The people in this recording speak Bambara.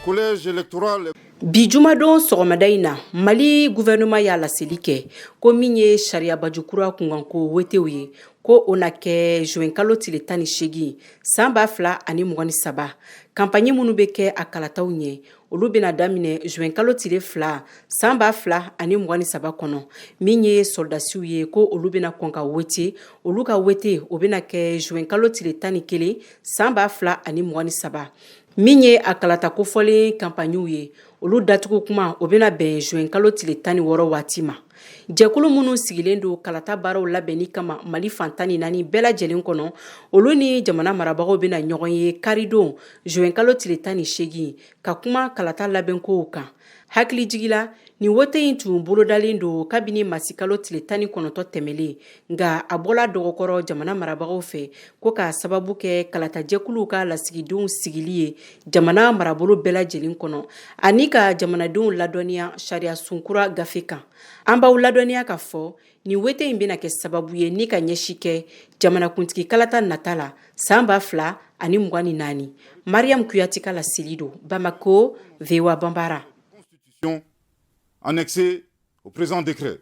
Collège électoral. Bi jumadon sɔgɔmada in na, Mali gouvernement y'a laseli kɛ ko min ye sariyabaju kura kunkanko wotew ye, ko o na kɛ juin kalo tile 18 san 2023. Campagne minnu bɛ kɛ a kalataw ɲɛ, olu bɛna daminɛ juin kalo tile 2 san 2023 kɔnɔ. Min ye sɔrɔdasiw ye, ko olu bɛna kɔn ka wote, olu ka wote o bɛna kɛ juin kalo tile 11 san 2023. Min ye a kalata kofɔlen kanpaɲiw ye, olu datugu kuma o bɛna bɛn juin kalo tile 16 waati ma. Jɛkulu minnu sigilen don kalata baaraw labɛnni kama Mali fan 14 bɛɛ lajɛlen kɔnɔ, olu ni jamana marabagaw bɛna ɲɔgɔn ye karidon juin kalo tile 18 ka kuma kalata labɛnkow kan. Hakilijigi la, nin wote in tun bolodalen don kabini masikalo tile 19 tɛmɛlen, nka a bɔla dɔgɔkɔrɔ jamana marabagaw fɛ ko k'a sababu kɛ kalatajɛkuluw ka lasigidenw sigili ye jamana marabolo bɛɛ lajɛlen kɔnɔ ani ka jamanadenw ladɔnniya sariyasun kura gafe kan. An b'aw ladɔnniya k'a fɔ nin wote in bɛna kɛ sababu ye ni ka ɲɛsin kɛ jamanakuntigi kalata nata la san 2024. Mariam Kuyate ka laseli don Bamako, VOA Banbara. Annexé au présent décret.